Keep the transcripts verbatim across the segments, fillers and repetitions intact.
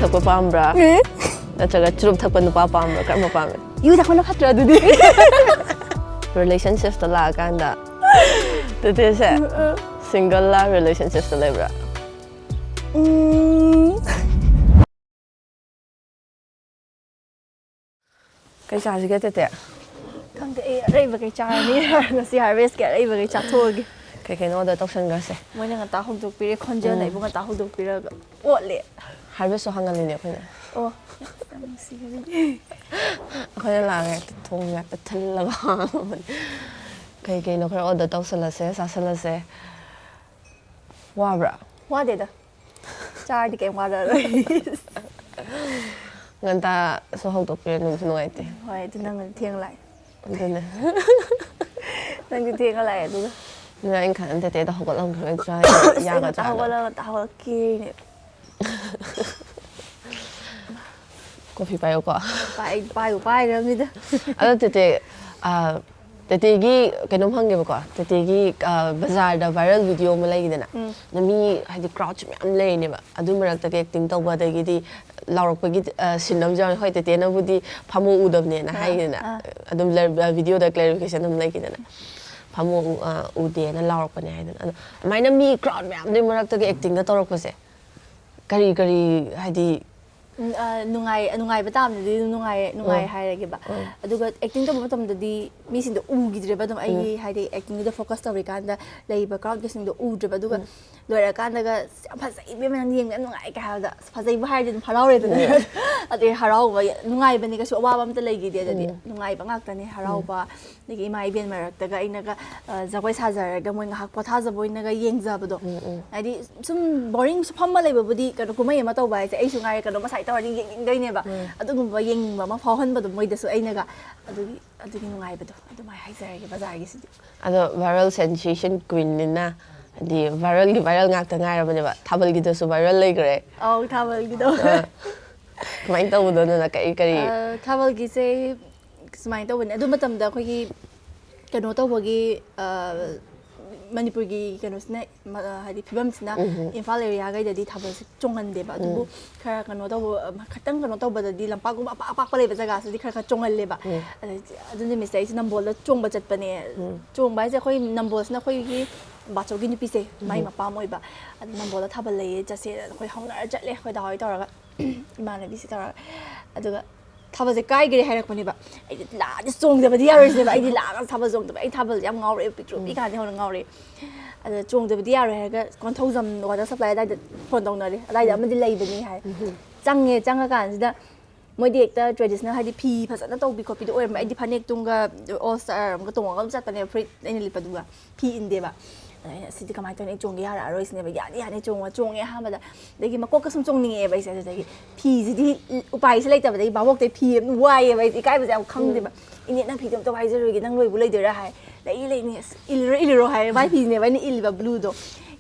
ꯊꯛꯄ ꯄꯥꯝꯕ꯭ꯔꯥ? ꯅꯠꯇ꯭ꯔꯒ ꯆꯨꯔꯨꯞ ꯊꯛꯄ ꯅꯨꯄꯥ ꯄꯥꯝꯕ꯭ꯔꯥ? ꯀꯔꯝꯕ ꯄꯥꯝꯃꯤ? ꯌꯨ ꯊꯛꯄꯅ ꯐꯠꯇ꯭ꯔꯥ ꯑꯗꯨꯗꯤ? ꯔꯤꯂꯦꯁꯟꯁꯤꯞꯇ ꯂꯥꯛꯑꯀꯥꯟꯗ ꯇꯦꯇꯦꯁꯦ ꯁꯤꯡꯒꯜꯂ ꯔꯤꯂꯦꯁꯟꯁꯤꯞꯇ ꯂꯩꯕ꯭ꯔꯥ? ꯎꯝ, ꯀꯩ ꯆꯥꯁꯤꯒꯦ ꯇꯦꯇꯦ? ꯈꯪꯗꯦ, ꯑꯩ ꯑꯔꯩꯕꯈꯩ ꯆꯥꯔꯅꯤ꯫ ꯉꯁꯤ ꯍꯥꯔꯚꯦꯁꯀꯤ ꯑꯔꯩꯕꯈꯩ ꯆꯥꯊꯣꯛꯑꯒꯦ꯫ ꯀꯩ ꯀꯩꯅꯣ ꯑꯣꯔꯗꯔ ꯇꯧꯁꯟꯈ꯭ꯔꯁꯦ꯫ ꯃꯣꯏꯅ ꯉꯟꯇꯥ ꯍꯧꯗꯣꯛꯄꯤꯔꯦ, ꯈꯣꯟꯖꯦꯜꯅ ꯑꯩꯕꯨ ꯉꯟꯇꯥ ꯍꯧꯗꯣꯛꯄꯤꯔꯒ ꯑꯣꯠꯂꯦ꯫ ꯍꯥꯔꯚꯦꯁꯁꯨ ꯍꯪꯍꯜꯂꯤꯅꯦ ꯑꯩꯈꯣꯏꯅ꯫ ꯑꯣ, ꯌꯥꯝ ꯅꯨꯡꯁꯤꯕꯅꯤ꯫ ꯑꯩꯈꯣꯏꯅ ꯂꯥꯛꯑꯒ ꯍꯦꯛꯇ ꯊꯣꯡꯁꯦ ꯍꯦꯛꯇ ꯊꯤꯜꯂꯒ ꯍꯥꯡꯉꯕꯅꯤ꯫ ꯀꯩ ꯀꯩꯅꯣ ꯈꯔ ꯑꯣꯔꯗꯔ ꯇꯧꯁꯜꯂꯁꯦ, ꯆꯥꯁꯜꯂꯁꯦ꯫ ꯋꯥꯕ꯭ꯔꯥ? ꯋꯥꯗꯦꯗ꯫ ꯆꯥꯔꯗꯤ ꯀꯩꯝ ꯋꯥꯔꯔꯣꯏ꯫ ꯉꯟꯇꯥꯁꯨ ꯍꯧꯗꯣꯛꯄꯤꯔ ꯅꯨꯡꯁꯨ ꯅꯨꯡꯉꯥꯏꯇꯦ꯫ ꯍꯣꯏ, ꯑꯗꯨ ꯅꯪꯅ ꯊꯦꯡꯅ ꯂꯥꯛꯑꯦ꯫ ꯑꯗꯨꯅꯦ꯫ ꯅꯪꯗꯤ ꯊꯦꯡꯅ ꯂꯥꯛꯑꯦ ꯑꯗꯨꯒ꯫ ꯑꯗꯨꯅ ꯑꯩꯅ ꯈꯟꯕ ꯇꯦꯇꯦꯗ ꯍꯧꯒꯠꯂꯝꯈꯤꯔꯣꯏꯗ꯭ꯔꯥ, ꯑꯁ, ꯑꯩ ꯉꯟꯇꯥ ꯌꯥꯒꯗ꯭ꯔꯥ? ꯍꯧꯒꯠꯂꯒ ꯉꯟꯇꯥ ꯍꯧꯒꯠꯂꯛꯀꯦꯅꯦ꯫ ꯀꯣꯐꯤ ꯄꯥꯏꯌꯨꯀꯣ꯫ ꯄꯥꯏ-, ꯄꯥꯏꯕꯨ ꯄꯥꯏꯈ꯭ꯔꯕꯅꯤꯗ꯫ ꯑꯗꯣ ꯇꯦꯇꯦ, ꯑ, ꯇꯦꯇꯦꯒꯤ ꯀꯩꯅꯣꯝ ꯍꯪꯒꯦꯕꯀꯣ꯫ ꯇꯦꯇꯦꯒꯤ, ꯑ, ꯕꯖꯥꯔꯗ ꯚꯥꯏꯔꯦꯜ ꯚꯤꯗꯤꯑꯣ ꯑꯃ ꯂꯩꯈꯤꯗꯅ꯫ ꯎꯝ꯫ ꯑꯗ ꯃꯤ ꯍꯥꯏꯗꯤ ꯀ꯭ꯔꯥꯎꯗꯁꯨ ꯃꯌꯥꯝ ꯂꯩꯔꯤꯅꯦꯕ꯫ ꯑꯗꯨ ꯃꯔꯛꯇꯒꯤ ꯑꯦꯛꯇꯤꯡ ꯇꯧꯕ, ꯑꯗꯒꯤꯗꯤ ꯂꯥꯎꯔꯛꯄꯒꯤ, ꯑ, ꯁꯤꯟ ꯑꯃꯁꯨ ꯌꯥꯎꯔꯦ꯫ ꯍꯣꯏ, ꯇꯦꯇꯦꯅꯕꯨꯗꯤ ꯐꯝꯃꯣ ꯎꯗꯕꯅꯦꯅ ꯑꯥ, ꯍꯥꯏꯈꯤꯗꯅ꯫ ꯑꯥ꯫ ꯑꯗꯨꯝ ꯂ-, ꯑ, ꯚꯤꯗꯤꯑꯣꯗ ꯀ꯭ꯂꯦꯔꯤꯐꯤꯀꯦꯁꯟ ꯑꯗꯨꯝ ꯂꯩꯈꯤꯗꯅ꯫ ꯐꯝꯃꯣ ꯎ-, ꯑ, ꯎꯗꯦꯅ ꯂꯥꯎꯔꯛꯄꯅꯦ ꯍꯥꯏꯗꯅ꯫ ꯑꯗꯣ ꯑꯗꯨꯃꯥꯏꯅ ꯃꯤ ꯀ꯭ꯔꯥꯎꯗ ꯃꯌꯥꯝꯗꯨꯒꯤ ꯃꯔꯛꯇꯒꯤ ꯑꯦꯛꯇꯤꯡꯒ ꯇꯧꯔꯛꯄꯁꯦ꯫ ꯀꯔꯤ ꯀꯔꯤ ꯍꯥꯏꯗꯤ ꯎꯝ, ꯑ, ꯅꯨꯡꯉꯥꯏ, ꯅꯨꯡꯉꯥꯏꯕ ꯇꯥꯕꯗꯗꯤ ꯑꯗꯨꯝ ꯅꯨꯡꯉꯥꯏ, ꯅꯨꯡꯉꯥꯏ ꯎꯝ꯫ ꯍꯥꯏꯔꯒꯦꯕ꯫ ꯎꯝ꯫ ꯑꯗꯨꯒ ꯑꯦꯛꯇꯤꯡ ꯇꯧꯕ ꯃꯇꯝꯗꯗꯤ ꯃꯤꯁꯤꯡꯗꯣ ꯎꯈꯤꯗ꯭ꯔꯦꯕ ꯑꯗꯨꯝ ꯑꯩꯒꯤ ꯍꯥꯏꯗꯤ ꯑꯦꯛꯇꯤꯡꯗꯨꯗ ꯐꯣꯀꯁ ꯇꯧꯔꯤꯀꯥꯟꯗ ꯂꯩꯔꯤꯕ ꯀ꯭ꯔꯥꯎꯗꯁꯤꯡꯗꯣ ꯎꯗ꯭ꯔꯦꯕ꯫ ꯑꯗꯨꯒ ꯂꯣꯏꯔꯀꯥꯟꯗꯒ "ꯑꯁ, ꯌꯥꯝ ꯐꯖꯩ, ꯏꯕꯦꯝꯃ, ꯅꯪ ꯌꯦꯡꯕ ꯌꯥꯝ ꯅꯨꯡꯉꯥꯏ" ꯀꯥꯏ ꯍꯥꯏꯕꯗ, "ꯑꯁ, ꯐꯖꯩꯕꯨ ꯍꯥꯏꯔꯗꯤ ꯑꯗꯨꯝ ꯍꯔꯥꯎꯔꯦꯗꯅ"꯫ ꯑꯗꯩ ꯍꯔꯥꯎꯕ, ꯅꯨꯡꯉꯥꯏꯕꯅꯤ, ꯀꯩꯁꯨ ꯑꯋꯥꯕ ꯑꯝꯇ ꯂꯩꯈꯤꯗꯦ ꯑꯗꯨꯗꯤ꯫ ꯅꯨꯡꯉꯥꯏꯕ ꯉꯥꯛꯇꯅꯦ, ꯍꯔꯥꯎꯕ꯫ ꯑꯗꯒꯤ ꯏꯃꯥ ꯏꯕꯦꯟ ꯃꯔꯛꯇꯒ ꯑꯩꯅꯒ, ꯑ, ꯖꯒꯣꯏ ꯁꯥꯖꯔꯒ ꯃꯣꯏ ꯉꯥꯏꯍꯥꯛ ꯄꯣꯊꯥꯖꯕ ꯑꯣꯏꯅꯒ ꯌꯦꯡꯖꯕꯗꯣ꯫ ꯍꯥꯏꯗꯤ ꯁꯨꯝ ꯕꯣꯔꯤꯡ ꯁꯨꯝ ꯐꯝꯃ ꯂꯩꯕꯕꯨꯗꯤ, ꯀꯩꯅꯣ, ꯀꯨꯝꯍꯩ ꯑꯃ ꯇꯧꯕ ꯍꯥꯏꯁꯦ ꯑꯩꯁꯨ ꯉꯥꯏꯔꯦ, ꯀꯩꯅꯣ ꯉꯁꯥꯏ ꯇꯧꯔꯗꯤ ꯌꯦꯡꯅꯤꯡꯗꯣꯏꯅꯦꯕ꯫ ꯑꯗꯨꯒꯨꯝꯕ ꯌꯦꯡꯅꯤꯡꯕ ꯑꯃ ꯐꯥꯎꯍꯟꯕꯗꯣ ꯃꯣꯏꯗꯁꯨ ꯑꯩꯅꯒ꯫ ꯑꯗꯨꯒꯤ, ꯑꯗꯨꯒꯤ ꯅꯨꯡꯉꯥꯏꯕꯗꯣ ꯑꯗꯨꯃꯥꯏꯅ ꯍꯥꯏꯖꯔꯒꯦ ꯕꯖꯥꯔꯒꯤꯁꯤꯗꯤ꯫ ꯑꯗꯣ ꯚꯥꯏꯔꯦꯜ ꯁꯦꯟꯁꯦꯁꯟ ꯀ꯭ꯋꯤꯟꯅꯤꯅ, ꯍꯥꯏꯗꯤ ꯚꯥꯏꯔꯦꯜꯒꯤ ꯚꯥꯏꯔꯦꯜ ꯉꯥꯛꯇ ꯉꯥꯏꯔꯕꯅꯦꯕ꯫ ꯊꯥꯕꯜꯒꯤꯗꯁꯨ ꯚꯥꯏꯔꯦꯜ ꯂꯩꯈ꯭ꯔꯦ꯫ ꯑꯧ, ꯊꯥꯕꯜꯒꯤꯗꯣ꯫ ꯑ, ꯀꯃꯥꯏꯅ ꯇꯧꯕꯅꯣ ꯑꯗꯨꯅ? ꯀꯩ ꯀꯔꯤ? ꯑ, ꯊꯥꯕꯜꯒꯤꯁꯦ ꯁꯨꯃꯥꯏꯅ ꯇꯧꯕꯅꯦ꯫ ꯑꯗꯨ ꯃꯇꯝꯗ ꯑꯩꯈꯣꯏꯒꯤ ꯀꯩꯅꯣ ꯇꯧꯕꯒꯤ, ꯑ, ꯃꯅꯤꯄꯨꯔꯒꯤ ꯀꯩꯅꯣꯁꯤꯅ, ꯃ-, ꯍꯥꯏꯗꯤ ꯐꯤꯕꯝꯁꯤꯅ ꯏꯝꯐꯥꯜ ꯑꯦꯔꯤꯌꯥꯈꯩꯗꯗꯤ ꯊꯥꯕꯜꯁꯦ ꯆꯣꯡꯍꯟꯗꯦꯕ꯫ ꯑꯗꯨꯕꯨ ꯈꯔ ꯀꯩꯅꯣ ꯇꯧꯕ, ꯈꯤꯇꯪ ꯀꯩꯅꯣ ꯇꯧꯕꯗꯗꯤ ꯂꯝꯄꯥꯛꯀꯨꯝꯕ ꯑꯄꯥꯛ ꯑꯄꯥꯛꯄ ꯂꯩꯕ ꯖꯒꯥꯁꯤꯗꯤ ꯈꯔ ꯈꯔ ꯆꯣꯡꯍꯜꯂꯦꯕ꯫ ꯑꯗꯩ ꯑꯗꯨ ꯅꯨꯃꯤꯠꯁꯦ ꯑꯩꯁꯦ ꯅꯝꯕꯣꯜꯗ ꯆꯣꯡꯕ ꯆꯠꯄꯅꯦ꯫ ꯆꯣꯡꯕ ꯍꯥꯏꯁꯦ ꯑꯩꯈꯣꯏ ꯅꯝꯕꯣꯜꯁꯤꯅ ꯑꯩꯈꯣꯏꯒꯤ ꯕꯥꯆꯧꯒꯤ ꯅꯨꯄꯤꯁꯦ, ꯃꯥꯏ ꯃꯄꯥꯝ ꯑꯣꯏꯕ꯫ ꯑꯗꯨ ꯅꯝꯕꯣꯜꯗ ꯊꯥꯕꯜ ꯂꯩꯌꯦ, ꯆꯠꯁꯦ ꯑꯩꯈꯣꯏ ꯍꯧꯅꯔ ꯆꯠꯂꯦ, ꯑꯩꯈꯣꯏ ꯗꯥ ꯍꯣꯏ ꯇꯧꯔꯒ, ꯏꯃꯥꯟꯅꯕꯤꯁꯤ ꯇꯧꯔꯒ꯫ ꯑꯗꯨꯒ ꯊꯥꯕꯜꯁꯦ ꯀꯥꯏꯈ꯭ꯔꯦ ꯍꯥꯏꯔꯛꯄꯅꯦꯕ꯫ ꯑꯩꯗꯤ ꯂꯥꯛꯑꯗꯤ ꯆꯣꯡꯗꯕꯗꯤ ꯌꯥꯔꯣꯏꯁꯤꯅꯦꯕ꯫ ꯑꯩꯗꯤ ꯂꯥꯛꯑꯒ ꯊꯥꯕꯜ ꯆꯣꯡꯗꯕ꯫ ꯑꯩ ꯊꯥꯕꯜꯁꯦ ꯌꯥꯝ ꯉꯥꯎꯔꯛꯑꯦ, ꯄꯤꯛꯇ꯭ꯔꯨ ꯄꯤꯛ ꯀꯥꯟꯗ ꯍꯧꯅ ꯉꯥꯎꯔꯛꯑꯦ꯫ ꯑꯗ ꯆꯣꯡꯗꯕꯗꯤ ꯌꯥꯔꯣꯏ ꯍꯥꯏꯔꯒ ꯀꯣꯟꯊꯧꯖꯝ ꯋꯥꯇꯔ ꯁꯄ꯭ꯂꯥꯏ ꯑꯗꯥꯏꯗ ꯐꯣꯟ ꯇꯧꯅꯔꯦ, ꯑꯗꯥꯏꯗ ꯑꯃꯗꯤ ꯂꯩꯕꯅꯤ ꯍꯥꯏ꯫ ꯆꯪꯉꯦ, ꯆꯪꯉꯀꯥꯟꯁꯤꯗ ꯃꯣꯏꯗꯤ ꯍꯦꯛꯇ ꯇ꯭ꯔꯦꯗꯤꯁꯅꯦꯜ, ꯍꯥꯏꯗꯤ ꯐꯤ ꯐꯖꯅ ꯇꯧꯕꯤ ꯈꯣꯠꯄꯤꯗꯣ ꯑꯣꯏꯔꯝꯕ꯫ ꯑꯩꯗꯤ ꯐꯅꯦꯛ ꯇꯨꯡꯒ ꯑꯣꯜ ꯁ꯭ꯇꯥꯔ ꯑꯃꯒ ꯇꯣꯡꯉꯒ ꯑꯗꯨꯝ ꯆꯠꯄꯅꯦꯕ, ꯐꯨꯔꯤꯠ ꯑꯩꯅ ꯂꯤꯠꯄꯗꯨꯒ꯫ ꯐꯤ ꯏꯟꯗꯦꯕ꯫ ꯑꯗ ꯑꯩꯅ, "ꯁꯤꯗꯤ ꯀꯃꯥꯏꯅ ꯇꯧꯅꯤ? ꯑꯩ ꯆꯣꯡꯒꯦ ꯌꯥꯔꯛꯑꯔꯣꯏ" ꯁꯤꯅꯦꯕ꯫ "ꯌꯥꯅꯤ, ꯌꯥꯅꯤ, ꯆꯣꯡꯉꯣ", ꯆꯣꯡꯉꯦ ꯑꯍꯥꯟꯕꯗ꯫ ꯑꯗꯒꯤ ꯃꯀꯣꯛꯀ ꯁꯨꯝ ꯆꯣꯡꯅꯤꯡꯉꯛꯑꯦꯕ ꯑꯩꯁꯦ꯫ ꯑꯗꯨꯗꯒꯤ ꯐꯤꯁꯤꯗꯤ ꯎꯄꯥꯏꯁꯦ ꯂꯩꯇꯕꯗꯒꯤ ꯚꯥꯕꯣꯛꯇꯩ ꯐꯤ ꯑꯗꯨꯝ ꯋꯥꯏꯌꯦꯕ ꯑꯩꯁꯦ, ꯏꯀꯥꯏꯕꯁꯦ ꯌꯥꯝ ꯈꯪꯗꯦꯕ꯫ "ꯏꯅꯦ, ꯅꯪ ꯐꯤꯗꯣ ꯑꯝꯇ ꯋꯥꯏꯖꯔꯨꯒꯦ, ꯅꯪ ꯂꯣꯏꯕꯨ ꯂꯩꯗꯣꯏꯔꯥ?" ꯍꯥꯏ꯫ "ꯂꯩ, ꯂꯩꯅꯤ, ꯑꯁ, ꯏꯜꯂꯨꯔꯣ, ꯏꯜꯂꯨꯔꯣ" ꯍꯥꯏꯔꯦ꯫ ꯃꯥꯏ ꯐꯤꯁꯤꯅꯦꯕ ꯑꯩꯅ ꯏꯜꯂꯤꯕ, ꯕ꯭ꯂꯨꯗꯣ꯫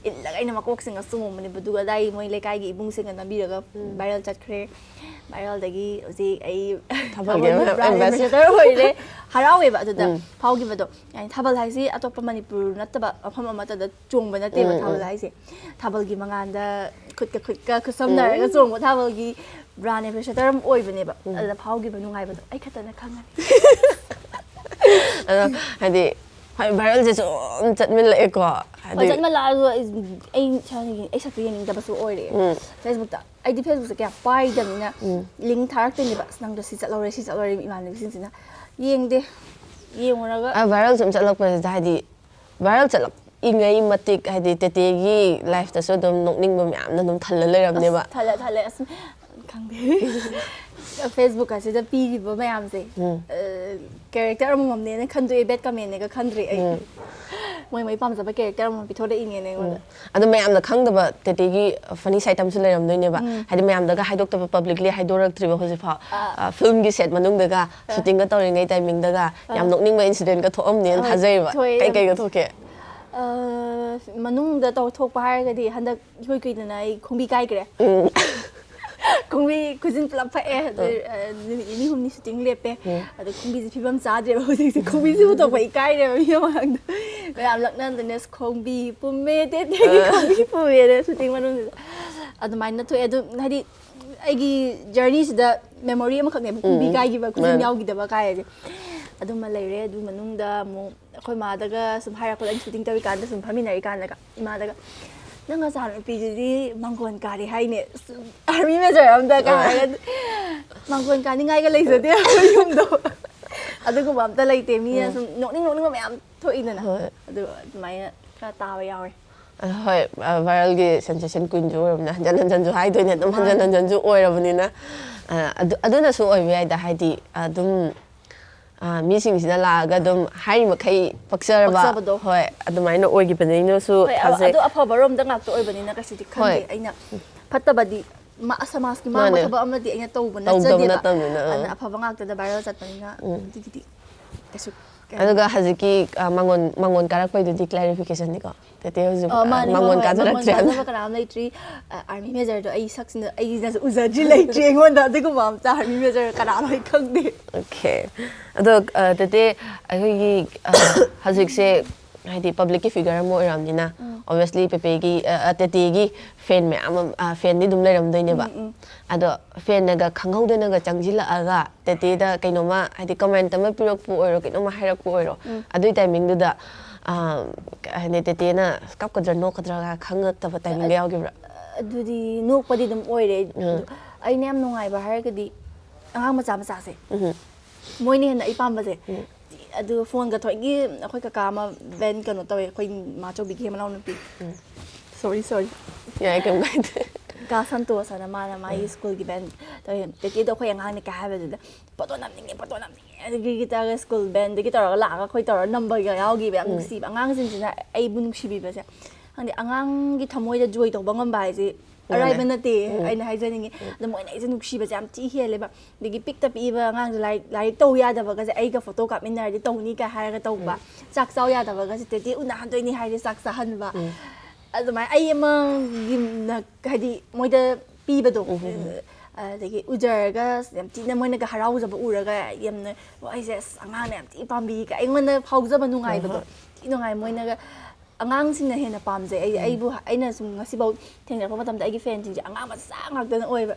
ꯏꯜꯂꯒ ꯑꯩꯅ ꯃꯀꯣꯛꯁꯤꯡꯒ ꯆꯣꯡꯕꯅꯦꯕ꯫ ꯑꯗꯨꯒ ꯑꯗꯥꯏ ꯃꯣꯏ ꯂꯩꯀꯥꯏꯒꯤ ꯏꯕꯨꯡꯁꯤꯡꯅ ꯅꯝꯕꯤꯔꯒ ꯚꯥꯏꯔꯦꯜ ꯆꯠꯈ꯭ꯔꯦ꯫ ꯚꯥꯏꯔꯦꯜꯗꯒꯤ ꯍꯧꯖꯤꯛ ꯑꯩ ꯊꯥꯕꯜꯒꯤ ꯊꯥꯕꯜꯒꯤ ꯕ꯭ꯔꯥꯟ ꯑꯦꯝꯕꯦꯁꯦꯗꯔ ꯑꯣꯏꯔꯦ꯫ ꯍꯔꯥꯎꯋꯦꯕ ꯑꯗꯨꯗ ꯐꯥꯎꯈꯤꯕꯗꯣ꯫ ꯌꯥꯅꯤ, ꯊꯥꯕꯜ ꯍꯥꯏꯁꯤ ꯑꯇꯣꯞꯄ ꯃꯅꯤꯄꯨꯔ ꯅꯠꯇꯕ ꯃꯐꯝ ꯑꯃꯠꯇꯗ ꯆꯣꯡꯕ ꯅꯠꯇꯦꯕ ꯊꯥꯕꯜ ꯍꯥꯏꯁꯦ꯫ ꯊꯥꯕꯜꯒꯤ ꯃꯉꯥꯟꯗ ꯈꯨꯠꯀ ꯈꯨꯠꯀ ꯈꯨꯠꯁꯝꯅꯔꯒ ꯆꯣꯡꯕ ꯊꯥꯕꯜꯒꯤ ꯕ꯭ꯔꯥꯟ ꯑꯦꯝꯕꯦꯁꯦꯗꯔ ꯑꯃ ꯑꯣꯏꯕꯅꯦꯕ꯫ ꯑꯗꯨꯗ ꯐꯥꯎꯈꯤꯕ ꯅꯨꯡꯉꯥꯏꯕꯗꯣ ꯑꯩ ꯈꯛꯇꯅ ꯈꯪꯉꯅꯤ꯫ ꯑꯗꯣ ꯍꯥꯏꯗꯤ, ꯍꯣꯏ, ꯚꯥꯏꯔꯦꯜꯁꯦ ꯁꯨꯝ ꯆꯠꯃꯤꯜꯂꯛꯑꯦꯀꯣ꯫ ꯍꯣꯏ, ꯍꯥꯏꯗꯤ ꯆꯠꯃꯜꯂꯛꯑꯁꯨ ꯑꯩ, ꯑꯩ ꯏꯁꯥꯒꯤ, ꯑꯩ ꯁꯛꯇꯨ ꯌꯦꯡꯅꯤꯡꯗꯕꯁꯨ ꯑꯣꯏꯔꯦ꯫ ꯐꯦꯁꯕꯨꯛꯇ, ꯑꯩꯗꯤ ꯐꯦꯁꯕꯨꯛꯁꯦ ꯀꯌꯥ ꯄꯥꯏꯗꯕꯅꯤꯅ ꯂꯤꯡ ꯊꯥꯔꯛꯇꯣꯏꯅꯦꯕ꯫ "ꯑꯁ, ꯅꯪꯗꯣ ꯁꯤ ꯆꯠꯍꯧꯔꯦ, ꯁꯤ ꯆꯠꯍꯧꯔꯦ", ꯏꯃꯥꯟꯅꯕꯤꯁꯤꯡꯁꯤꯅ꯫ ꯌꯦꯡꯗꯦ꯫ ꯌꯦꯡꯉꯨꯔꯒ ꯑ, ꯚꯥꯏꯔꯦꯜ ꯁꯨꯝ ꯆꯠꯂꯛꯄꯁꯤꯗ, ꯍꯥꯏꯗꯤ, ꯚꯥꯏꯔꯦꯜ ꯆꯠꯂꯛꯏꯉꯩ ꯃꯇꯤꯛ, ꯍꯥꯏꯗꯤ, ꯇꯦꯇꯦꯒꯤ ꯂꯥꯏꯐꯇꯁꯨ ꯑꯗꯨꯝ ꯅꯣꯛꯅꯤꯡꯕ ꯃꯌꯥꯝꯅ ꯑꯗꯨꯝ ꯊꯜꯂ ꯂꯩꯔꯝꯅꯦꯕ꯫ ꯑꯁ, ꯊꯜꯂꯦ, ꯊꯜꯂꯦ꯫ ꯑꯁ, ꯈꯪꯗꯦ꯫ ꯐꯦꯁꯕꯨꯛ ꯑꯁꯤꯗ ꯄꯤꯔꯤꯕ ꯃꯌꯥꯝꯁꯦ, ꯀꯦꯔꯦꯛꯇꯔ ꯑꯃꯃꯝꯅꯦꯅ ꯈꯟꯗꯣꯛꯑꯦ, ꯕꯦꯗ ꯀꯃꯦꯟꯅꯦꯒ ꯈꯟꯗ꯭ꯔꯦ ꯑꯩ꯫ ꯃꯣꯏ ꯃꯣꯏ ꯄꯥꯝꯖꯕ ꯀꯦꯔꯦꯛꯇꯔ ꯑꯃꯃꯝ ꯄꯤꯊꯣꯔꯛꯏꯅꯦꯅ ꯑꯩꯉꯣꯟꯗ꯫ ꯑꯗꯣ ꯃꯌꯥꯝꯅ ꯈꯪꯗꯕ ꯇꯦꯇꯦꯒꯤ ꯐꯅꯤ ꯁꯥꯏꯠ ꯑꯃꯁꯨ ꯂꯩꯔꯝꯗꯣꯏꯅꯦꯕ꯫ ꯍꯥꯏꯗꯤ, ꯃꯌꯥꯝꯗꯒ ꯍꯥꯏꯗꯣꯛꯇꯕ, ꯄꯕ꯭ꯂꯤꯛꯂꯤ ꯍꯥꯏꯗꯣꯔꯛꯇ꯭ꯔꯤꯕ ꯍꯧꯖꯤꯛꯐꯥꯎ꯫ ꯑ, ꯐꯤꯜꯝꯒꯤ ꯁꯦꯠ ꯃꯅꯨꯡꯗꯒ ꯁꯨꯇꯤꯡꯒ ꯇꯧꯔꯤꯉꯩ ꯇꯥꯏꯃꯤꯡꯗꯒ ꯌꯥꯝ ꯅꯣꯛꯅꯤꯡꯕ ꯏꯟꯁꯤꯗꯦꯟꯠꯀ ꯊꯣꯛꯑꯝꯅꯦꯅ ꯍꯣꯏ, ꯊꯥꯖꯩꯕ꯫ ꯊꯣꯛꯑꯦ, ꯌꯥꯝ ꯀꯩꯀꯩꯒ ꯊꯣꯛꯀꯦ? ꯑ, ꯃꯅꯨꯡꯗ ꯇꯧ-, ꯊꯣꯛꯄ ꯍꯥꯏꯔꯒꯗꯤ, ꯍꯟꯗꯛ ꯏꯀꯨꯏ ꯀꯨꯏꯗꯅ ꯑꯩ ꯈꯣꯡꯕꯤ ꯀꯥꯏꯈ꯭ꯔꯦ꯫ ꯈꯣꯡꯕꯤ ꯈꯨꯖꯤꯟ ꯄꯨꯂꯞ ꯐꯛꯑꯦ꯫ ꯑꯗꯨ, ꯑ, ꯅꯨꯃꯤꯠ ꯅꯤꯅꯤ ꯍꯨꯝꯅꯤ ꯁꯨꯇꯤꯡ ꯂꯦꯞꯄꯦ꯫ ꯑꯗꯣ ꯈꯣꯡꯕꯤꯁꯦ ꯐꯤꯕꯝ ꯆꯥꯗ꯭ꯔꯦꯕ ꯍꯧꯖꯤꯛꯁꯦ꯫ ꯈꯣꯡꯕꯤꯁꯦ ꯄꯨꯊꯣꯛꯄ ꯏꯀꯥꯏꯔꯦꯕ ꯃꯤ ꯃꯃꯥꯡꯗ꯫ ꯃꯌꯥꯝ ꯂꯛꯅꯗꯅ "ꯈꯣꯡꯕꯤ ꯄꯨꯝꯃꯦ, ꯇꯦꯇꯦꯒꯤ ꯈꯣꯡꯕꯤ ꯄꯨꯝꯃꯦꯅ" ꯁꯨꯇꯤꯡ ꯃꯅꯨꯡꯁꯤꯗ ꯑꯗꯨꯃꯥꯏꯅ ꯊꯣꯛꯑꯦ꯫ ꯑꯗꯨ ꯍꯥꯏꯗꯤ ꯑꯩꯒꯤ ꯖꯔꯅꯤꯁꯤꯗ ꯃꯦꯃꯣꯔꯤ ꯑꯃꯈꯛꯅꯦꯕ, ꯈꯣꯡꯕꯤ ꯀꯥꯏꯈꯤꯕ, ꯈꯨꯖꯤꯟ ꯌꯥꯎꯈꯤꯗꯕ ꯀꯥꯏꯁꯦ ꯑꯗꯨꯃ ꯂꯩꯔꯦ꯫ ꯑꯗꯨ ꯃꯅꯨꯡꯗ ꯑꯃꯨꯛ ꯑꯩꯈꯣꯏ ꯃꯥꯗꯒ ꯁꯨꯝ ꯍꯥꯏꯔꯛꯄꯗ, ꯑꯩꯅ ꯁꯨꯇꯤꯡ ꯇꯧꯔꯤꯀꯥꯟꯗ ꯁꯨꯝ ꯐꯝꯃꯤꯟꯅꯔꯤꯀꯥꯟꯗꯒ ꯏꯃꯥꯗꯒ, "ꯅꯪ ꯅꯆꯥꯅꯨꯄꯤꯗꯨꯗꯤ ꯃꯥꯡꯒꯣꯟ ꯀꯥꯔꯤ ꯍꯥꯏꯅꯦ, ꯑꯥꯔꯃꯤ ꯃꯦꯖꯔ ꯑꯝꯗ" ꯀꯥꯏ ꯍꯥꯏꯔꯒ, ꯃꯥꯡꯒꯣꯟ ꯀꯥꯅꯤꯡꯉꯥꯏꯒ ꯂꯩꯖꯗꯦ ꯑꯩꯈꯣꯏ ꯌꯨꯝꯗꯣ꯫ ꯑꯗꯨꯒꯨꯝꯕ ꯑꯝꯇ ꯂꯩꯇꯦ꯫ ꯃꯤꯅ ꯁꯨꯝ ꯅꯣꯛꯅꯤꯡ ꯅꯣꯛꯅꯤꯡꯕ ꯃꯌꯥꯝ ꯊꯣꯛꯏꯗꯅ꯫ ꯍꯣꯏ꯫ ꯑꯗꯨ ꯑꯗꯨꯃꯥꯏꯅ ꯈꯔ ꯇꯥꯕ ꯌꯥꯎꯋꯦ꯫ ꯑ, ꯍꯣꯏ, ꯑ, ꯚꯥꯏꯔꯦꯜꯒꯤ ꯁꯦꯟꯁꯦꯁꯟ ꯀ꯭ꯋꯤꯟꯁꯨ ꯑꯣꯏꯔꯕꯅꯤꯅ, ꯍꯟꯖꯟ ꯍꯟꯖꯟꯁꯨ ꯍꯥꯏꯗꯣꯏꯅꯦ ꯑꯗꯨꯝ, ꯍꯟꯖꯟ ꯃꯥꯅꯦ꯫ ꯍꯟꯖꯟꯁꯨ ꯑꯣꯏꯔꯕꯅꯤꯅ꯫ ꯑ, ꯑꯗꯨ, ꯑꯗꯨꯅꯁꯨ ꯑꯣꯏꯕ ꯌꯥꯏꯗ, ꯍꯥꯏꯗꯤ ꯑꯗꯨꯝ, ꯑ, ꯃꯤꯁꯤꯡꯁꯤꯅ ꯂꯥꯛꯑꯒ ꯑꯗꯨꯝ ꯍꯥꯏꯔꯤ ꯃꯈꯩ ꯄꯛꯆꯔꯕ꯫ ꯄꯛꯆꯕꯗꯣ꯫ ꯍꯣꯏ, ꯑꯗꯨꯃꯥꯏꯅ ꯑꯣꯏꯈꯤꯕꯅꯤꯅꯁꯨ ꯍꯣꯏ, ꯑ-, ꯊꯥꯖꯩ꯫ ꯑꯗꯨ ꯑꯐꯕ ꯔꯣꯝꯗ ꯉꯥꯛꯇ ꯑꯣꯏꯕꯅꯤꯅ ꯀꯩꯁꯨꯗꯤ ꯈꯟꯗꯦ꯫ ꯍꯣꯏ꯫ ꯑꯩꯅ ꯐꯠꯇꯕꯗꯤ ꯃꯥ-, ꯁꯃꯥꯖꯀꯤ ꯃꯥꯡꯕ ꯃꯥꯅꯦ꯫ ꯊꯕꯛ ꯑꯃꯗꯤ ꯑꯩꯅ ꯇꯧꯕ ꯇꯧꯗꯕ ꯅꯠꯆꯗꯦꯕ꯫ ꯅꯠꯇꯕꯅꯤꯅ, ꯑꯥ꯫ ꯑꯗꯨꯅ ꯑꯐꯕ ꯉꯥꯛꯇꯗ ꯚꯥꯏꯔꯦꯜ ꯆꯠꯄꯅꯤꯅ ꯎꯝ꯫ ꯑꯗꯨꯒꯤꯗꯤ ꯀꯩꯁꯨ ꯀꯩ ꯑꯗꯨꯒ ꯍꯧꯖꯤꯛꯀꯤ, ꯑ, ꯃꯉꯣꯟ-, ꯃꯉꯣꯟ ꯀꯥꯔꯛꯄꯩꯗꯨꯗꯤ ꯀ꯭ꯂꯦꯔꯤꯐꯤꯀꯦꯁꯟꯅꯤꯀꯣ꯫ ꯇꯦꯇꯦ ꯍꯧꯖꯤꯛ, ꯑ, ꯑ, ꯃꯥꯅꯦ, ꯍꯣꯏ, ꯃꯉꯣꯟ ꯍꯣꯏ꯫ ꯃꯉꯣꯟ ꯀꯥꯖꯔꯛꯇ꯭ꯔꯦ ꯍꯥꯏꯕ꯫ ꯀꯥꯖꯕ ꯀꯅꯥꯝ ꯂꯩꯇ꯭ꯔꯤ꯫ ꯑ, ꯑꯥꯔꯃꯤ ꯃꯦꯖꯔꯗꯣ ꯑꯩ ꯁꯛꯁꯤꯅ, ꯑꯩꯅꯁꯨ ꯎꯖꯗ꯭ꯔꯤ, ꯂꯩꯇ꯭ꯔꯤ ꯑꯩꯉꯣꯟꯗ꯫ ꯑꯗꯨꯒꯨꯝꯕ ꯑꯝꯇ ꯑꯥꯔꯃꯤ ꯃꯦꯖꯔ ꯀꯅꯥꯅꯣ ꯑꯩ ꯈꯪꯗꯦ꯫ ꯑꯣꯀꯦ꯫ ꯑꯗꯣ, ꯑ, ꯇꯦꯇꯦ, ꯑꯩꯈꯣꯏꯒꯤ, ꯑ, ꯍꯧꯖꯤꯛꯁꯦ ꯍꯥꯏꯗꯤ ꯄꯕ꯭ꯂꯤꯛꯀꯤ ꯐꯤꯒꯔ ꯑꯃ ꯑꯣꯏꯔꯕꯅꯤꯅ, ꯎꯝ꯫ Obviously ꯄꯦꯄꯦꯒꯤ, ꯑ, ꯑ, ꯇꯦꯇꯦꯒꯤ ꯐꯦꯟ ꯃꯌꯥꯝ ꯑꯃ, ꯑ, ꯐꯦꯟꯗꯤ ꯑꯗꯨꯝ ꯂꯩꯔꯝꯗꯣꯏꯅꯦꯕ꯫ ꯎꯝ, ꯎꯝ꯫ ꯑꯗꯣ ꯐꯦꯟꯅꯒ ꯈꯪꯍꯧꯗꯅꯒ ꯆꯪꯁꯤꯜꯂꯛꯑꯒ ꯇꯦꯇꯦꯗ ꯀꯩꯅꯣꯝꯃ, ꯍꯥꯏꯗꯤ ꯀꯃꯦꯟꯠ ꯑꯃ ꯄꯤꯔꯛꯄ ꯑꯣꯏꯔꯣ, ꯀꯩꯅꯣꯝꯃ ꯍꯥꯏꯔꯛꯄ ꯑꯣꯏꯔꯣ, ꯎꯝ꯫ ꯑꯗꯨꯏ ꯇꯥꯏꯃꯤꯡꯗꯨꯗ, ꯑ, ꯍꯥꯏꯗꯤ ꯇꯦꯇꯦꯅ ꯀꯞꯀꯗ꯭ꯔꯥ ꯅꯣꯛꯀꯗ꯭ꯔꯥꯒ ꯈꯪꯉꯛꯇꯕ ꯇꯥꯏꯃꯤꯡꯒ ꯌꯥꯎꯈꯤꯕ꯭ꯔꯥ? ꯑꯗꯨꯗꯤ ꯅꯣꯛꯄꯗꯤ ꯑꯗꯨꯝ ꯑꯣꯏꯔꯦ꯫ ꯎꯝ꯫ ꯑꯗꯣ ꯑꯩꯅ ꯌꯥꯝ ꯅꯨꯡꯉꯥꯏꯕ ꯍꯥꯏꯔꯒꯗꯤ ꯑꯉꯥꯡ ꯃꯆꯥ ꯃꯆꯥꯁꯦ꯫ ꯎꯝ꯫ ꯃꯣꯏꯅ ꯍꯦꯟꯅ ꯑꯩ ꯄꯥꯝꯕꯁꯦ꯫ ꯎꯝ꯫ ꯑꯗꯨ ꯐꯣꯟꯒ ꯊꯣꯏꯒꯤ ꯑꯩꯈꯣꯏ ꯀꯀꯥ ꯑꯃ ꯕꯦꯟ ꯀꯩꯅꯣ ꯇꯧꯋꯦ, ꯑꯩꯈꯣꯏ ꯃꯥꯆꯧꯕꯤꯒꯤ ꯃꯅꯥꯎꯅꯨꯄꯤ꯫ ꯎꯝ꯫ Sorry, sorry꯫ ꯌꯥꯏ, ꯀꯩꯝ ꯀꯥꯏꯗꯦ꯫ ꯀꯥ ꯁꯟꯇꯣꯁ ꯍꯥꯏꯅ ꯃꯥꯅ ꯃꯥꯒꯤ ꯎꯝ꯫ ꯁ꯭ꯀꯨꯜꯒꯤ ꯕꯦꯟ ꯇꯧꯋꯦ꯫ ꯇꯦꯇꯦꯗꯣ ꯑꯩꯈꯣꯏ ꯑꯉꯥꯡꯅ ꯀꯩ ꯍꯥꯏꯕꯗꯨꯗ, "ꯐꯣꯇꯣ ꯅꯝꯅꯤꯡꯉꯦ, ꯐꯣꯇꯣ ꯅꯝꯅꯤꯡꯉꯦ"꯫ ꯑꯗꯒꯤ ꯇꯧꯔꯒ ꯁ꯭ꯀꯨꯜ ꯕꯦꯟꯗꯒꯤ ꯇꯧꯔꯒ ꯂꯥꯛꯑꯒ ꯑꯩꯈꯣꯏ ꯇꯧꯔꯒ ꯅꯝꯕꯒ ꯌꯥꯎꯈꯤꯕ꯫ ꯌꯥꯝ ꯎꯝ꯫ ꯅꯨꯡꯁꯤꯕ꯫ ꯑꯉꯥꯡꯁꯤꯡꯁꯤꯅ ꯑꯩꯕꯨ ꯅꯨꯡꯁꯤꯕꯤꯕꯁꯦ, ꯈꯪꯗꯦ, ꯑꯉꯥꯡꯒꯤ ꯊꯃꯣꯏꯗ ꯖꯣꯏ ꯇꯧꯕ ꯉꯝꯕ ꯍꯥꯏꯁꯦ ꯃꯥꯅꯦ꯫ ꯑꯔꯥꯏꯕ ꯅꯠꯇꯦ꯫ ꯎꯝ꯫ ꯑꯩꯅ ꯍꯥꯏꯖꯅꯤꯡꯉꯤ꯫ ꯎꯝ꯫ ꯑꯗꯣ ꯃꯣꯏꯅ ꯑꯩꯁꯦ ꯅꯨꯡꯁꯤꯕꯁꯦ ꯌꯥꯝ ꯊꯤ ꯍꯦꯜꯂꯦꯕ꯫ ꯑꯗꯒꯤ ꯄꯤꯛꯇ ꯄꯤꯛꯏꯕ ꯑꯉꯥꯡꯁꯦ ꯂꯥꯏꯔꯤꯛ, ꯂꯥꯏꯔꯤꯛ ꯇꯧ ꯌꯥꯗꯕꯒꯁꯦ ꯑꯩꯒ ꯐꯣꯇꯣ ꯀꯥꯞꯃꯤꯟꯅꯔꯗꯤ ꯇꯧꯅꯤ ꯀꯥꯏ ꯍꯥꯏꯔꯒ ꯇꯧꯕ꯫ ꯎꯝ꯫ ꯆꯥꯛ ꯆꯥꯎ ꯌꯥꯗꯕꯒꯁꯦ ꯇꯦꯇꯦ ꯎꯅꯍꯟꯗꯣꯏꯅꯤ ꯍꯥꯏꯔꯗꯤ ꯆꯥꯛ ꯆꯥꯍꯟꯕ꯫ ꯎꯝ꯫ ꯑꯗꯨꯃꯥꯏꯅ ꯑꯩ ꯑꯃꯒꯤꯅ ꯍꯥꯏꯗꯤ ꯃꯣꯏꯗ ꯄꯤꯕꯗꯣ, ꯎꯝ, ꯎꯝ, ꯎꯝ꯫ ꯑꯗꯒꯤ ꯎꯖꯔꯒ ꯌꯥꯝ ꯊꯤꯅ ꯃꯣꯏꯅꯒ ꯍꯔꯥꯎꯖꯕ ꯎꯔꯒ ꯌꯥꯝꯅ, "ꯋꯥ, ꯑꯩꯁꯦ ꯑꯁ ꯑꯉꯥꯡꯅ ꯌꯥꯝ ꯊꯤ ꯄꯥꯝꯕꯤ" ꯀꯥꯏ ꯑꯩꯉꯣꯟꯗ ꯐꯥꯎꯖꯕ ꯅꯨꯡꯉꯥꯏꯕꯗꯣ꯫ ꯍꯣꯏ, ꯍꯣꯏ꯫ ꯊꯤ ꯅꯨꯡꯉꯥꯏ꯫ ꯃꯣꯏꯅꯒ, ꯑꯉꯥꯡꯁꯤꯡꯅ ꯍꯦꯟꯅ ꯄꯥꯝꯖꯩ꯫ ꯑꯩ ꯑꯩꯕꯨ ꯑꯩꯅ ꯁꯨꯝ ꯉꯁꯤꯐꯥꯎ ꯊꯦꯡꯅꯔꯛꯄ ꯃꯇꯝꯗ ꯑꯩꯒꯤ ꯐꯦꯟꯁꯤꯡꯁꯦ ꯑꯉꯥꯡ ꯃꯆꯥ ꯉꯥꯛꯇꯅ ꯑꯣꯏꯕ꯫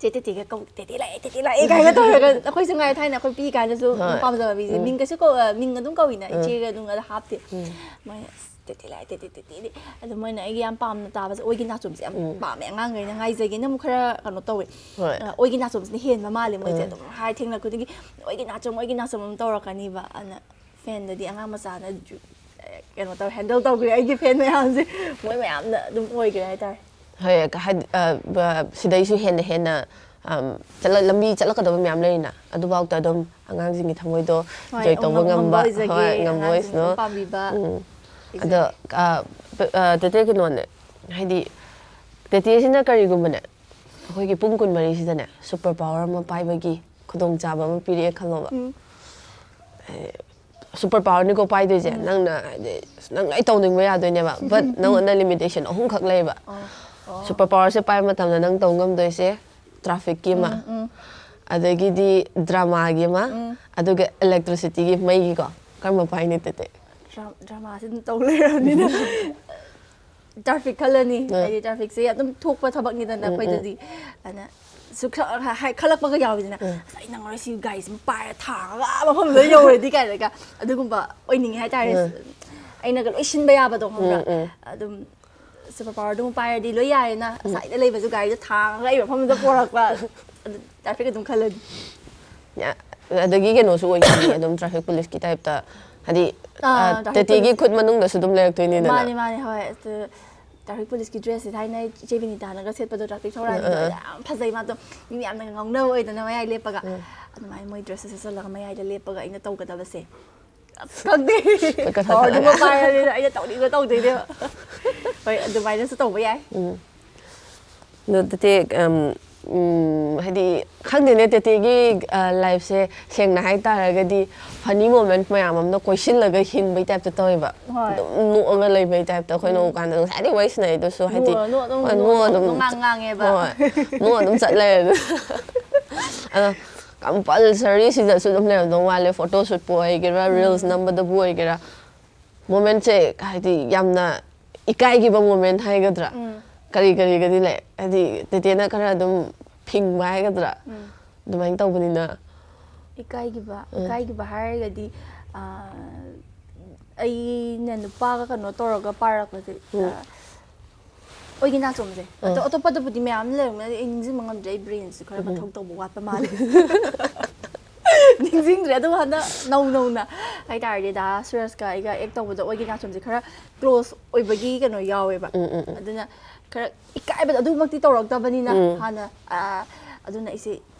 "ꯆꯦ ꯇꯦꯇꯦꯒ ꯀꯧ, ꯇꯦꯇꯦ ꯂꯥꯛꯑꯦ, ꯇꯦꯇꯦ ꯂꯥꯛꯑꯦ" ꯀꯥꯏꯅ ꯇꯧꯔꯒ, ꯑꯩꯈꯣꯏꯁꯨ ꯉꯥꯏ ꯊꯥꯏꯅ ꯑꯩꯈꯣꯏ ꯄꯤꯛꯏ ꯀꯥꯟꯗꯁꯨ ꯑꯗꯨꯝ ꯍꯣꯏ꯫ ꯄꯥꯝꯖꯕ ꯃꯤꯁꯦ ꯎꯝ꯫ ꯃꯤꯡ ꯀꯩꯁꯨ ꯀꯧ-, ꯑ, ꯃꯤꯡ ꯑꯗꯨꯝ ꯀꯧꯏꯅ, ꯎꯝ꯫ ꯏꯆꯦꯒ ꯑꯗꯨꯝ ꯑꯗ ꯍꯥꯞꯇꯦ꯫ ꯎꯝ꯫ ꯃꯣꯏꯅ "ꯑꯁ, ꯇꯦꯇꯦ ꯂꯥꯛꯑꯦ, ꯇꯦꯇꯦ, ꯇꯦꯇꯦꯗꯤ"꯫ ꯑꯗꯣ ꯃꯣꯏꯅ ꯑꯩꯒꯤ ꯌꯥꯝ ꯄꯥꯝꯅ ꯇꯥꯕꯁꯦ ꯑꯣꯏꯒꯤ ꯅꯥꯆꯣꯝꯁꯦ ꯌꯥꯝ ꯎꯝ꯫ ꯄꯥꯝꯃꯦ꯫ ꯑꯉꯥꯡꯈꯩꯅ ꯉꯥꯏꯖꯒꯦꯅ ꯑꯃꯨꯛ ꯈꯔ ꯀꯩꯅꯣ ꯇꯧꯋꯦ꯫ ꯍꯣꯏ꯫ ꯑ, ꯑꯣꯏꯒꯤ ꯅꯥꯆꯣꯝꯁꯤꯅ ꯍꯦꯟꯕ ꯃꯥꯜꯂꯦ ꯃꯣꯏꯁꯦ꯫ ꯎꯝ꯫ ꯑꯗꯨꯝ ꯍꯥꯏ ꯊꯦꯡꯅ ꯈꯨꯗꯤꯡꯒꯤ "ꯑꯣꯏꯒꯤ ꯅꯥꯆꯣꯝ, ꯑꯣꯏꯒꯤ ꯅꯥꯆꯣꯝ" ꯑꯗꯨꯝ ꯇꯧꯔꯛꯀꯅꯤꯕ꯫ ꯑꯗꯨꯅ ꯐꯦꯟꯗꯗꯤ ꯑꯉꯥꯡ ꯃꯆꯥꯅ ꯖꯨ-, ꯑꯦ, ꯀꯩꯅꯣ ꯇꯧꯔꯦ, ꯍꯦꯟꯗꯜ ꯇꯧꯈ꯭ꯔꯦ ꯑꯩꯒꯤ ꯐꯦꯟ ꯃꯌꯥꯝꯁꯦ꯫ ꯃꯣꯏ ꯃꯌꯥꯝꯅ ꯑꯗꯨꯝ ꯑꯣꯏꯈ꯭ꯔꯦ ꯍꯥꯏꯇꯥꯔꯦ꯫ ꯍꯣꯏ, ꯍꯥꯏꯗꯤ, ꯑ, ꯕ-, ꯁꯤꯗꯩꯁꯨ ꯍꯦꯟꯅ ꯍꯦꯟꯅ, ꯑꯝ, ꯆꯠꯂ-, ꯂꯝꯕꯤ ꯆꯠꯂꯛꯀꯗꯕ ꯃꯌꯥꯝ ꯂꯩꯔꯤꯅ, ꯑꯗꯨꯐꯥꯎꯗ ꯑꯗꯨꯝ ꯑꯉꯥꯡꯁꯤꯡꯒꯤ ꯊꯃꯣꯏꯗꯣ ꯍꯣꯏ, ꯖꯣꯏ ꯇꯧꯕ ꯉꯝꯕ ꯉꯝꯕ, ꯑꯣꯏꯖꯒꯦ, ꯍꯣꯏ, ꯉꯝꯕ ꯑꯉꯥꯡꯁꯤꯡ ꯑꯣꯏꯁꯅꯨ꯫ ꯂꯣꯏ ꯄꯥꯝꯕꯤꯕ ꯎꯝ꯫ ꯑꯣꯏꯖꯒꯦ꯫ ꯑꯗꯣ, ꯑ, ꯄ-, ꯑ, ꯇꯦꯇꯦ, ꯀꯩꯅꯣꯅꯦ, ꯍꯥꯏꯗꯤ, ꯇꯦꯇꯦꯁꯤꯅ ꯀꯔꯤꯒꯨꯝꯕꯅꯦ, ꯑꯩꯈꯣꯏꯒꯤ ꯄꯨꯡ ꯀꯨꯟꯃꯔꯤꯁꯤꯗꯅꯦ, ꯁꯨꯄꯔ ꯄꯥꯋꯔ ꯑꯃ ꯄꯥꯏꯕꯒꯤ ꯈꯨꯗꯣꯡꯆꯥꯕ ꯑꯃ ꯄꯤꯔꯛꯑꯦ ꯈꯜꯂꯣꯕ꯫ ꯎꯝ꯫ ꯁꯨꯄꯔ ꯄꯥꯋꯔꯅꯤꯀꯣ ꯄꯥꯏꯗꯣꯏꯁꯦ꯫ ꯎꯝ꯫ ꯅꯪꯅ ꯍꯥꯏꯗꯤ, ꯅꯪ ꯂꯣꯏ ꯇꯧꯅꯤꯡꯕ ꯌꯥꯗꯣꯏꯅꯦꯕ, but ꯅꯪꯉꯣꯟꯗ ꯂꯤꯃꯤꯇꯦꯁꯟ ꯑꯍꯨꯝꯈꯛ ꯂꯩꯌꯦꯕ꯫ ꯑꯣ, ꯑꯣ꯫ ꯁꯨꯄꯔ ꯄꯥꯋꯔꯁꯦ ꯄꯥꯏꯕ ꯃꯇꯝꯗ ꯅꯪ ꯇꯧ ꯉꯝꯗꯣꯏꯁꯦ ꯇ꯭ꯔꯥꯐꯤꯛꯀꯤ ꯑꯃ, ꯎꯝ, ꯎꯝ꯫ ꯑꯗꯒꯤꯗꯤ ꯗ꯭ꯔꯃꯥꯒꯤ ꯑꯃ, ꯎꯝ꯫ ꯑꯗꯨꯒ ꯏꯂꯦꯛꯇ꯭ꯔꯤꯁꯤꯇꯤꯒꯤ, ꯃꯩꯒꯤꯀꯣ꯫ ꯀꯔꯝꯕ ꯄꯥꯏꯅꯤ ꯑꯗꯨꯗꯤ? ꯗ꯭ꯔꯥ-, ꯗ꯭ꯔꯃꯥꯁꯦ ꯑꯗꯨꯝ ꯇꯧ ꯂꯩꯔꯕꯅꯤꯅ꯫ ꯇ꯭ꯔꯥꯐꯤꯛ ꯈꯜꯂꯅꯤ꯫ ꯑꯥ꯫ ꯍꯥꯏꯗꯤ ꯇ꯭ꯔꯥꯐꯤꯛꯁꯦ ꯑꯗꯨꯝ ꯊꯣꯛꯄ ꯊꯕꯛꯅꯤꯗꯅ ꯎꯝ, ꯎꯝ꯫ ꯑꯩꯈꯣꯏꯗꯗꯤ꯫ ꯑꯗꯨꯅ ꯁꯨꯝ ꯈ-, ꯍꯥꯏ-, ꯈꯜꯂꯛꯄꯒ ꯌꯥꯎꯋꯤꯗꯅ, ꯎꯝ꯫ "ꯑꯁ, ꯑꯩ ꯅꯪꯉꯔꯣꯏ, ꯁꯤ ꯒꯥꯔꯤꯁꯤꯃ ꯄꯥꯏꯔ ꯊꯥꯔꯒ ꯑꯥ ꯃꯐꯝꯗꯨꯗ ꯌꯧꯔꯗꯤ" ꯀꯥꯏꯅꯒ꯫ ꯑꯗꯨꯒꯨꯝꯕ ꯑꯣꯏꯅꯤꯡꯉꯦ ꯍꯥꯏꯇꯥꯔꯦ꯫ ꯎꯝ꯫ ꯑꯩꯅꯒ ꯂꯣꯏ ꯁꯤꯟꯕ ꯌꯥꯕꯗꯣ, ꯈꯪꯕ꯭ꯔꯥ? ꯎꯝ, ꯎꯝ꯫ ꯑꯗꯨꯝ ꯁꯨꯄꯔ ꯄꯥꯋꯔꯗꯨꯃ ꯄꯥꯏꯔꯗꯤ ꯂꯣꯏ ꯌꯥꯔꯦꯅ꯫ ꯎꯝ꯫ ꯑꯁ꯭ꯋꯥꯏꯗ ꯂꯩꯕꯁꯨ ꯒꯥꯔꯤꯗꯣ ꯊꯥꯡꯉꯒ ꯑꯩ ꯃꯐꯝꯗꯨꯗ ꯄꯣꯔꯛꯄ꯫ ꯑꯗꯨ ꯇ꯭ꯔꯥꯐꯤꯛ ꯑꯗꯨꯝ ꯈꯜꯂꯅꯤ꯫ ꯌꯥ-, ꯑꯗꯒꯤ ꯀꯩꯅꯣꯁꯨ ꯑꯣꯏꯒꯅꯤ, ꯑꯗꯨꯝ ꯇ꯭ꯔꯥꯐꯤꯛ ꯄꯨꯂꯤꯁꯀꯤ ꯇꯥꯏꯞꯇ, ꯍꯥꯏꯗꯤ, ꯑꯥ, ꯑ, ꯇ꯭ꯔꯥꯐꯤꯛ ꯇꯦꯇꯦꯒꯤ ꯄꯨꯂꯤꯁ꯫ ꯈꯨꯠ ꯃꯅꯨꯡꯗꯁꯨ ꯑꯗꯨꯝ ꯂꯩꯔꯛꯇꯣꯏꯅꯤꯗꯅ꯫ ꯃꯥꯅꯦ, ꯃꯥꯅꯦ, ꯍꯣꯏ꯫ ꯑꯗꯨ ꯇ꯭ꯔꯥꯐꯤꯛ ꯄꯨꯂꯤꯁꯀꯤ ꯗ꯭ꯔꯦꯁꯁꯦ ꯊꯥꯏꯅ ꯏꯆꯦ ꯕꯤꯅꯤꯇꯥꯅꯒ ꯁꯦꯠꯄꯗꯣ, ꯇ꯭ꯔꯥꯐꯤꯛ ꯊꯧꯔꯥꯡꯒꯤꯗꯣ, ꯑꯥ, ꯑꯥ꯫ ꯌꯥꯝ ꯐꯖꯩ ꯃꯥꯗꯣ꯫ ꯃꯤ ꯃꯌꯥꯝꯅꯒ ꯉꯥꯎꯅꯕ ꯑꯣꯏꯗꯅ ꯃꯌꯥꯏ ꯂꯦꯞꯄꯒ꯫ ꯎꯝ꯫ ꯑꯗꯨꯃꯥꯏꯅ ꯃꯣꯏ ꯗ꯭ꯔꯦꯁꯁꯦ ꯁꯦꯠꯆꯜꯂꯒ ꯃꯌꯥꯏꯗ ꯂꯦꯞꯄꯒ ꯑꯩꯅ ꯇꯧꯒꯗꯕꯁꯦ꯫ ꯑꯁ, ꯈꯪꯗꯦ꯫ ꯈꯨꯠꯀ ꯄꯥꯋꯔꯗꯨꯃ ꯊꯥꯡꯒꯠꯂꯒ꯫ ꯄꯥꯏꯔꯕꯅꯤꯅ ꯑꯩꯅ ꯇꯧꯅꯤꯡꯕ ꯇꯧꯗꯣꯏꯅꯦꯕ꯫ ꯍꯣꯏ, ꯑꯗꯨꯃꯥꯏꯅꯁꯨ ꯇꯧꯕ ꯌꯥꯏ꯫ ꯎꯝ꯫ ꯑꯗꯣ ꯇꯦꯇꯦ, ꯎꯝ, ꯎꯝ, ꯍꯥꯏꯗꯤ, ꯈꯪꯗꯦꯅꯦ, ꯇꯦꯇꯦꯒꯤ, ꯑ, ꯂꯥꯏꯐꯁꯦ ꯁꯦꯡꯅ ꯍꯥꯏ ꯇꯥꯔꯒꯗꯤ ꯐꯅꯤ ꯃꯣꯃꯦꯟꯠ ꯃꯌꯥꯝ ꯑꯃꯅ ꯀꯣꯏꯁꯤꯜꯂꯒ ꯍꯤꯡꯕꯩ ꯇꯥꯏꯞꯇ ꯇꯧꯋꯦꯕ꯫ ꯍꯣꯏ꯫ ꯑꯗꯨꯝ ꯅꯣꯛꯑꯒ ꯂꯩꯕꯩ ꯇꯥꯏꯞꯇ꯫ ꯑꯩꯈꯣꯏꯅ ꯎꯝ꯫ ꯎꯀꯥꯟꯗ ꯉꯁꯥꯏꯗꯩ ꯋꯥꯔꯤ ꯁꯥꯟꯅꯔꯤꯗꯨꯁꯨ, ꯍꯥꯏꯗꯤ, ꯅꯣꯛꯑ, ꯅꯣꯛꯑ, ꯍꯣꯏ, ꯅꯣꯛꯑ, ꯅꯣꯛꯑ ꯑꯗꯨꯝ ꯅꯣꯛꯉꯥꯡ ꯉꯥꯡꯉꯦꯕ꯫ ꯍꯣꯏ, ꯅꯣꯛꯑ ꯑꯗꯨꯝ ꯆꯠ ꯂꯩꯔꯦ꯫ ꯑꯗꯣ ꯀꯝꯄꯜꯁꯔꯤ ꯁꯤꯗꯁꯨ ꯑꯗꯨꯝ ꯂꯩꯔꯝꯗꯧ ꯃꯥꯜꯂꯦ꯫ ꯐꯣꯇꯣ ꯁꯨꯠꯄꯨ ꯑꯣꯏꯒꯦꯔꯥ, ꯔꯤꯜꯁ ꯅꯝꯕꯗꯕꯨ ꯑꯣꯏꯒꯦꯔꯥ, ꯃꯣꯃꯦꯟꯁꯦ ꯍꯥꯏꯗꯤ ꯌꯥꯝꯅ ꯏꯀꯥꯏꯈꯤꯕ ꯃꯣꯃꯦꯟ ꯍꯥꯏꯒꯗ꯭ꯔꯥ, ꯎꯝ꯫ ꯀꯔꯤ ꯀꯔꯤꯒꯗꯤ ꯂꯩ? ꯍꯥꯏꯗꯤ ꯇꯦꯇꯦꯅ ꯈꯔ ꯑꯗꯨꯝ ꯐꯤꯡꯕ ꯍꯥꯏꯒꯗ꯭ꯔꯥ, ꯎꯝ꯫ ꯑꯗꯨꯃꯥꯏꯅ ꯇꯧꯕꯅꯤꯅ꯫ ꯏꯀꯥꯏꯈꯤꯕ ꯎꯝ꯫ ꯏꯀꯥꯏꯈꯤꯕ ꯍꯥꯏꯔꯒꯗꯤ, ꯑꯥ, ꯑꯩꯅ ꯅꯨꯄꯥꯒ ꯀꯩꯅꯣ ꯇꯧꯔꯒ ꯄꯥꯔꯛꯄꯁꯦ, ꯎꯝ꯫ ꯑꯥ, ꯑꯣꯏꯒꯤ ꯅꯥꯆꯣꯝꯁꯦ꯫ ꯎꯝ꯫ ꯑꯇꯣꯞꯄꯗꯕꯨꯗꯤ ꯃꯌꯥꯝ ꯂꯩꯔꯝꯒꯅꯤ, ꯑꯩ ꯅꯤꯡꯁꯤꯡꯕ ꯉꯝꯗ꯭ꯔꯦ, ꯑꯩ ꯕ꯭ꯔꯦꯟꯁꯦ ꯈꯔ ꯃꯊꯧ ꯇꯧꯕ ꯋꯥꯠꯄ ꯃꯥꯜꯂꯦ꯫ ꯅꯤꯡꯁꯤꯡꯗ꯭ꯔꯦ꯫ ꯑꯗꯨꯒ ꯍꯟꯗꯛ ꯅꯧ ꯅꯧꯅ ꯍꯥꯏꯇꯥꯔꯗꯤ ꯗꯥ ꯁꯨꯔꯖꯀ ꯑꯩꯒ ꯑꯦꯛ ꯇꯧꯕꯗ ꯑꯣꯏꯒꯤ ꯅꯥꯆꯣꯝꯁꯦ ꯈꯔ ꯀ꯭ꯂꯣꯁ ꯑꯣꯏꯕꯒꯤ ꯀꯩꯅꯣ ꯌꯥꯎꯋꯦꯕ꯫ ꯎꯝ, ꯎꯝ, ꯎꯝ꯫ ꯑꯗꯨꯅ ꯈꯔ ꯏꯀꯥꯏꯕꯗꯣ ꯑꯗꯨꯃꯛꯇꯤ ꯇꯧꯔꯛꯇꯕꯅꯤꯅ ꯎꯝ꯫ ꯍꯥꯟꯅ, ꯑꯥ, ꯑꯗꯨꯅ ꯑꯩꯁꯦ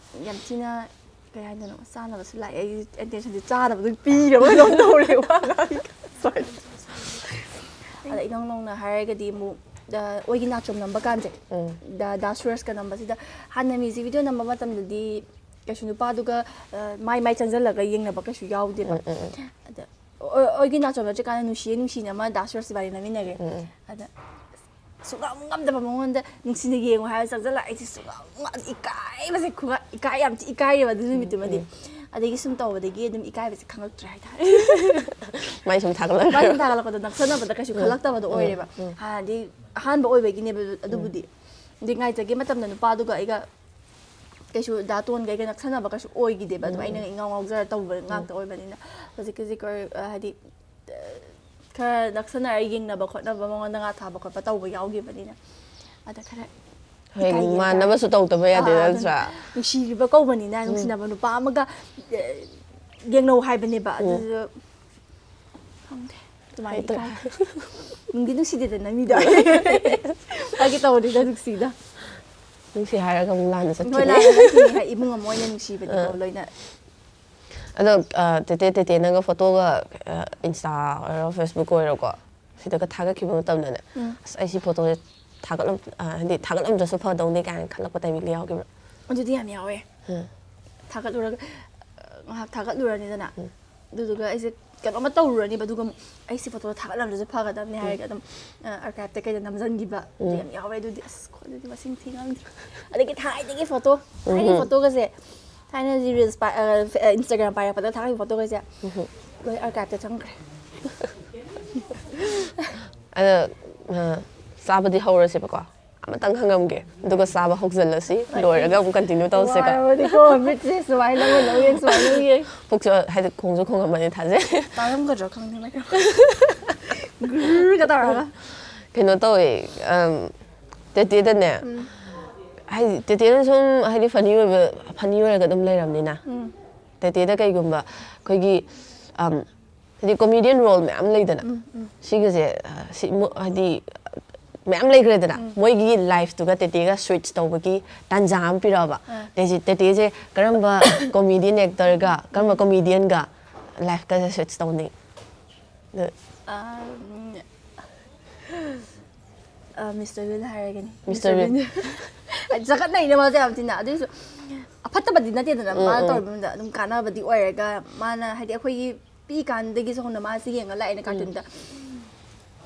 ꯌꯥꯝ ꯊꯤꯅ ꯀꯩ ꯍꯥꯏꯗꯣꯏꯅꯣ, ꯆꯥꯅꯕꯁꯨ ꯂꯥꯛꯑꯦ, ꯑꯩ ꯑꯦꯇꯦꯟꯁꯟꯁꯦ ꯆꯥꯅꯕ ꯑꯗꯨꯝ ꯄꯤꯔꯕ ꯀꯩꯅꯣꯝ ꯇꯧꯔꯦ ꯋꯥ ꯉꯥꯡꯉꯤ꯫ Sorry꯫ ꯑꯗ ꯏꯅꯧ ꯅꯧꯅ ꯍꯥꯏꯔꯒꯗꯤ ꯑꯃꯨꯛ, ꯑ, ꯑꯣꯏꯒꯤ ꯅꯥꯆꯣꯝ ꯅꯝꯕ ꯀꯥꯟꯁꯦ, ꯎꯝ꯫ ꯗ ꯗꯥ ꯁꯨꯔꯖꯀ ꯅꯝꯕꯁꯤꯗ ꯍꯥꯟꯅ ꯃ꯭ꯌꯨꯖꯤꯛ ꯚꯤꯗꯤꯑꯣ ꯅꯝꯕ ꯃꯇꯝꯗꯗꯤ ꯀꯩꯁꯨ ꯅꯨꯄꯥꯗꯨꯒ, ꯑ, ꯃꯥꯏ ꯃꯥꯏ ꯆꯪꯁꯤꯜꯂꯒ ꯌꯦꯡꯅꯕ ꯀꯩꯁꯨ ꯌꯥꯎꯗꯦꯕ꯫ ꯎꯝ, ꯎꯝ, ꯎꯝ꯫ ꯑꯗ ꯑꯣ-, ꯑꯣꯏꯒꯤ ꯅꯥꯆꯣꯝ ꯅꯠꯇ꯭ꯔꯤꯀꯥꯟꯗ ꯅꯨꯡꯁꯤꯌꯦ ꯅꯨꯡꯁꯤꯅ ꯑꯃ ꯗꯥ ꯁꯨꯔꯖ ꯏꯕꯥꯅꯤ ꯅꯝꯃꯤꯟꯅꯈ꯭ꯔꯦ꯫ ꯎꯝ, ꯎꯝ꯫ ꯑꯗ ꯁꯨꯡꯉꯝ ꯉꯝꯗꯕ ꯃꯉꯣꯟꯗ ꯅꯨꯡꯁꯤꯅ ꯌꯦꯡꯉꯣ ꯍꯥꯏꯔ ꯆꯪꯁꯤꯜꯂꯛꯑꯦ꯫ ꯑꯩꯁꯦ ꯁꯨꯡꯉꯝ ꯉꯝ-, ꯏꯀꯥꯏꯕꯁꯦ ꯈꯨꯉ-, ꯏꯀꯥꯏ ꯌꯥꯝ ꯊꯤ ꯏꯀꯥꯏꯌꯦꯕ ꯑꯗꯨ ꯅꯨꯃꯤꯠꯇꯨꯃꯗꯤ꯫ ꯎꯝ꯫ ꯑꯗꯒꯤ ꯁꯨꯝ ꯇꯧꯕꯗꯒꯤ ꯑꯗꯨꯝ ꯏꯀꯥꯏꯕꯁꯦ ꯈꯪꯉꯛꯇ꯭ꯔꯦ ꯍꯥꯏꯇꯥꯔꯦ꯫ ꯃꯥꯏ ꯁꯨꯝ ꯊꯥꯒꯠꯂꯛꯄ꯫ ꯃꯥꯏ ꯁꯨꯝ ꯊꯥꯒꯠꯂꯛꯄꯗꯣ ꯅꯛꯁꯟꯅꯕꯗ ꯀꯩꯁꯨ ꯎꯝ, ꯈꯜꯂꯛꯇꯕꯗꯣ ꯎꯝ, ꯑꯣꯏꯔꯦꯕ꯫ ꯎꯝ꯫ ꯍꯥꯟꯅꯗꯤ ꯑꯍꯥꯟꯕ ꯑꯣꯏꯕꯒꯤꯅꯦꯕ ꯑꯗꯨꯕꯨꯗꯤ꯫ ꯑꯗꯩ ꯉꯥꯏꯖꯒꯦ ꯃꯇꯝꯗ ꯅꯨꯄꯥꯗꯨꯒ ꯑꯩꯒ ꯀꯩꯁꯨ ꯗꯥ ꯇꯣꯟꯒ ꯑꯩꯒ ꯅꯛꯁꯟꯅꯕ ꯀꯩꯁꯨ ꯑꯣꯏꯈꯤꯗꯦꯕ꯫ ꯑꯗꯨꯝ ꯑꯩꯅ ꯏꯉꯥꯎ ꯉꯥꯎꯖꯔ ꯇꯧꯕ ꯉꯥꯛꯇ ꯑꯣꯏꯕꯅꯤꯅ꯫ ꯍꯧꯖꯤꯛ ꯍꯧꯖꯤꯛ ꯑꯣꯏ-, ꯑ, ꯍꯥꯏꯗꯤ, ꯑ, ꯈꯔ ꯅꯛꯁꯟꯅꯔ ꯌꯦꯡꯅꯕ ꯈꯣꯠꯅꯕ, ꯃꯉꯣꯟꯗ ꯉꯥ ꯊꯥꯕ ꯈꯣꯠꯄ ꯇꯧꯕ ꯌꯥꯎꯈꯤꯕꯅꯤꯅ꯫ ꯑꯗ ꯈꯔ ꯍꯣꯏ, ꯏꯀꯥꯏꯒꯦ ꯍꯥꯏꯇꯥꯔꯦ꯫ ꯃꯥꯟꯅꯕꯁꯨ ꯇꯧꯗꯕ ꯌꯥꯗꯦ ꯑꯥ, ꯑꯥ, ꯅꯠꯇ꯭ꯔꯥ? ꯑꯗꯨꯅ ꯅꯨꯡꯁꯤꯔꯤꯕ ꯀꯧꯕꯅꯤꯅ, ꯅꯨꯡꯁꯤꯅꯕ ꯅꯨꯄꯥ ꯑꯃꯒ, ꯑ, ꯌꯦꯡꯅꯧ ꯍꯥꯏꯕꯅꯦꯕ꯫ ꯑꯗꯨꯗ ꯈꯪꯗꯦ꯫ ꯑꯗꯨꯃꯥꯏꯅ ꯍꯣꯏ, ꯏꯀꯥꯏ꯫ ꯅꯨꯡꯗꯤ ꯅꯨꯡꯁꯤꯗꯦꯗꯅ ꯃꯤꯗꯣ꯫ ꯍꯥꯏꯒꯦ ꯇꯧꯕꯅꯤꯗ ꯅꯨꯡꯁꯤꯗ꯫ ꯅꯨꯡꯁꯤ ꯍꯥꯏꯔꯒ ꯑꯃꯨꯛ ꯂꯥꯟꯅ ꯍꯣꯏ, ꯆꯠꯈꯤꯅꯤ꯫ ꯂꯥꯟꯅ ꯆꯠꯈꯤꯅꯤ ꯍꯥꯏ, ꯏꯃꯨꯡ ꯑꯃ ꯑꯣꯏꯅ ꯅꯨꯡꯁꯤꯕꯅꯤꯀꯣ, ꯑꯥ꯫ ꯂꯣꯏꯅ꯫ ꯑꯗꯣ, ꯑ, ꯇꯦꯇꯦ, ꯇꯦꯇꯦ ꯅꯪꯒ ꯐꯣꯇꯣꯒ, ꯑ, Insta ꯑꯣꯏꯔꯣ, Facebook ꯑꯣꯏꯔꯣꯀꯣ, ꯁꯤꯗꯒ ꯊꯥꯒꯠꯈꯤꯕ ꯃꯇꯝꯗꯅꯦ, ꯎꯝ꯫ "ꯑꯁ, ꯑꯩ ꯁꯤ ꯐꯣꯇꯣꯁꯦ ꯊꯥꯒꯠꯂꯝ-, ꯑ, ꯍꯥꯏꯗꯤ ꯊꯥꯒꯠꯂꯝꯗ꯭ꯔꯁꯨ ꯐꯗꯧꯅꯤ" ꯀꯥꯏꯅ ꯈꯜꯂꯛꯄ ꯇꯥꯏꯃꯤꯡꯒ ꯌꯥꯎꯈꯤꯕ꯭ꯔꯣ? ꯑꯗꯨꯗꯤ ꯌꯥꯝ ꯌꯥꯎꯋꯦ꯫ ꯎꯝ꯫ ꯊꯥꯒꯠꯂꯨꯔꯒ, ꯑ, ꯉꯥꯏꯍꯥꯛ ꯊꯥꯒꯠꯂꯨꯔꯅꯤꯗꯅ꯫ ꯑꯗꯨꯗꯨꯒ ꯑꯩꯁꯦ ꯀꯩꯅꯣꯝꯃ ꯇꯧꯔꯨꯔꯅꯤꯕ, ꯑꯗꯨꯒ ꯑꯃꯨꯛ ꯑꯩ ꯁꯤ ꯐꯣꯇꯣ ꯊꯥꯒꯠꯂꯝꯗ꯭ꯔꯁꯨ ꯐꯒꯗꯕꯅꯤ ꯍꯥꯏꯔꯒ ꯑꯗꯨꯝ, ꯑ, archiveꯇ ꯀꯩꯗ ꯅꯝꯁꯤꯟꯈꯤꯕ꯫ ꯑꯗꯨ ꯌꯥꯝ ꯌꯥꯎꯋꯦ꯫ ꯑꯗꯨꯗꯤ ꯑꯁ, ꯈꯣꯠꯂꯗꯤ ꯃꯁꯤꯡ ꯊꯤ ꯉꯝꯗ꯭ꯔꯦ꯫ ꯑꯗꯒꯤ ꯊꯥꯏꯅꯒꯤ ꯐꯣꯇꯣ, ꯊꯥꯏꯅꯒꯤ ꯐꯣꯇꯣꯒꯁꯦ ꯊꯥꯏꯅꯒꯤ ꯔꯤꯜꯁ ꯏꯟꯁꯇꯥꯒ꯭ꯔꯥꯝ ꯄꯥꯏꯔꯛꯄꯗ ꯊꯥꯒꯠꯈꯤꯕ ꯐꯣꯇꯣꯈꯩꯁꯦ ꯂꯣꯏ ꯑꯥꯔꯀꯥꯏꯞꯇ ꯆꯪꯈ꯭ꯔꯦ꯫ ꯑꯗ ꯑ, ꯆꯥꯕꯗꯤ ꯍꯧꯔꯁꯦꯕꯀꯣ꯫ ꯑꯃꯇꯪ ꯍꯪꯉꯝꯒꯦ, ꯑꯗꯨꯒ ꯆꯥꯕ ꯍꯧꯖꯤꯜꯂꯁꯤ꯫ ꯂꯣꯏꯔꯒ ꯑꯃꯨꯛ ꯀꯟꯇꯤꯅ꯭ꯌꯨ ꯇꯧꯁꯦꯀꯣ꯫ ꯋꯥꯔꯕꯗꯤꯀꯣ ꯃꯤꯠꯁꯦ ꯁꯨꯃꯥꯏꯅ ꯂꯧꯋꯦ ꯂꯧꯋꯦ ꯁꯨꯃꯥꯏꯅ ꯂꯧꯋꯦ꯫ ꯄꯨꯛꯁꯨ ꯍꯥꯏꯗꯤ ꯈꯣꯡꯁꯨ ꯈꯣꯡꯉꯝꯃꯅꯤ ꯊꯥꯖꯩ꯫ ꯇꯥꯔꯝꯒꯗ꯭ꯔꯣ ꯈꯪꯗꯦ꯫ ꯒ꯭ꯔꯨꯔꯒ ꯇꯧꯔꯒ꯫ ꯀꯩꯅꯣ ꯇꯧꯋꯦ, ꯑꯝ, ꯇꯦꯇꯦꯗꯅꯦ, ꯍꯥꯏꯗꯤ ꯇꯦꯇꯦꯅ ꯁꯨꯝ ꯍꯥꯏꯗꯤ ꯐꯅꯤ ꯑꯣꯏꯕ, ꯐꯅꯤ ꯑꯣꯏꯔꯒ ꯑꯗꯨꯝ ꯂꯩꯔꯕꯅꯤꯅ, ꯇꯦꯇꯦꯗ ꯀꯩꯒꯨꯝꯕ ꯑꯩꯈꯣꯏꯒꯤ, ꯑꯝ, ꯍꯥꯏꯗꯤ ꯀꯣꯃꯦꯗꯤꯌꯟ ꯔꯣꯜ ꯃꯌꯥꯝ ꯂꯩꯗꯅ, ꯁꯤꯒꯁꯦ, ꯑ, ꯁꯤ ꯃꯣ- ꯍꯥꯏꯗꯤ ꯃꯌꯥꯝ ꯂꯩꯈ꯭ꯔꯦꯗꯅ, ꯃꯣꯏꯒꯤ ꯂꯥꯏꯐꯇꯨꯒ ꯇꯦꯇꯦꯒ ꯁ꯭ꯋꯤꯠꯆ ꯇꯧꯕꯒꯤ ꯇꯥꯟꯖꯥ ꯑꯃ ꯄꯤꯔꯛꯑꯕ꯫ ꯇꯦꯖꯤ- ꯇꯦꯇꯦꯁꯦ ꯀꯔꯝꯕ ꯀꯣꯃꯦꯗꯤꯌꯟ ꯑꯦꯛꯇꯔꯒ ꯀꯔꯝꯕ ꯀꯣꯃꯦꯗꯤꯌꯟꯒ ꯂꯥꯏꯐꯀꯁꯦ ꯁ꯭ꯋꯤꯠꯆ ꯇꯧꯅꯤ? ꯑꯗꯨ ꯑꯥ, ꯎꯝ, ꯑꯥ, ꯃꯤꯁꯇꯔ ꯕꯤꯟ ꯍꯥꯏꯔꯒꯅꯤ꯫ ꯃꯤꯁꯇꯔ ꯕꯤꯟ꯫ ꯍꯥꯏꯗꯤ ꯆꯒꯠꯅꯩꯅ ꯃꯥꯁꯦ ꯌꯥꯝ ꯊꯤꯅ꯫ ꯑꯗꯨꯏꯁꯨ ꯑꯐꯠꯇꯕꯗꯤ ꯅꯠꯇꯦꯗꯅ꯫ ꯃꯥꯅ ꯇꯧꯔꯤꯕꯗ ꯑꯗꯨꯝ ꯀꯥꯟꯅꯕꯗꯤ ꯑꯣꯏꯔꯒ, ꯃꯥꯅ ꯍꯥꯏꯗꯤ ꯑꯩꯈꯣꯏꯒꯤ ꯄꯤꯛꯏꯀꯥꯟꯗꯒꯤꯁꯨ ꯍꯧꯅ ꯃꯥꯁꯦ ꯌꯦꯡꯉ ꯂꯥꯛꯑꯦꯅ ꯀꯥꯔꯇꯨꯟꯗ꯫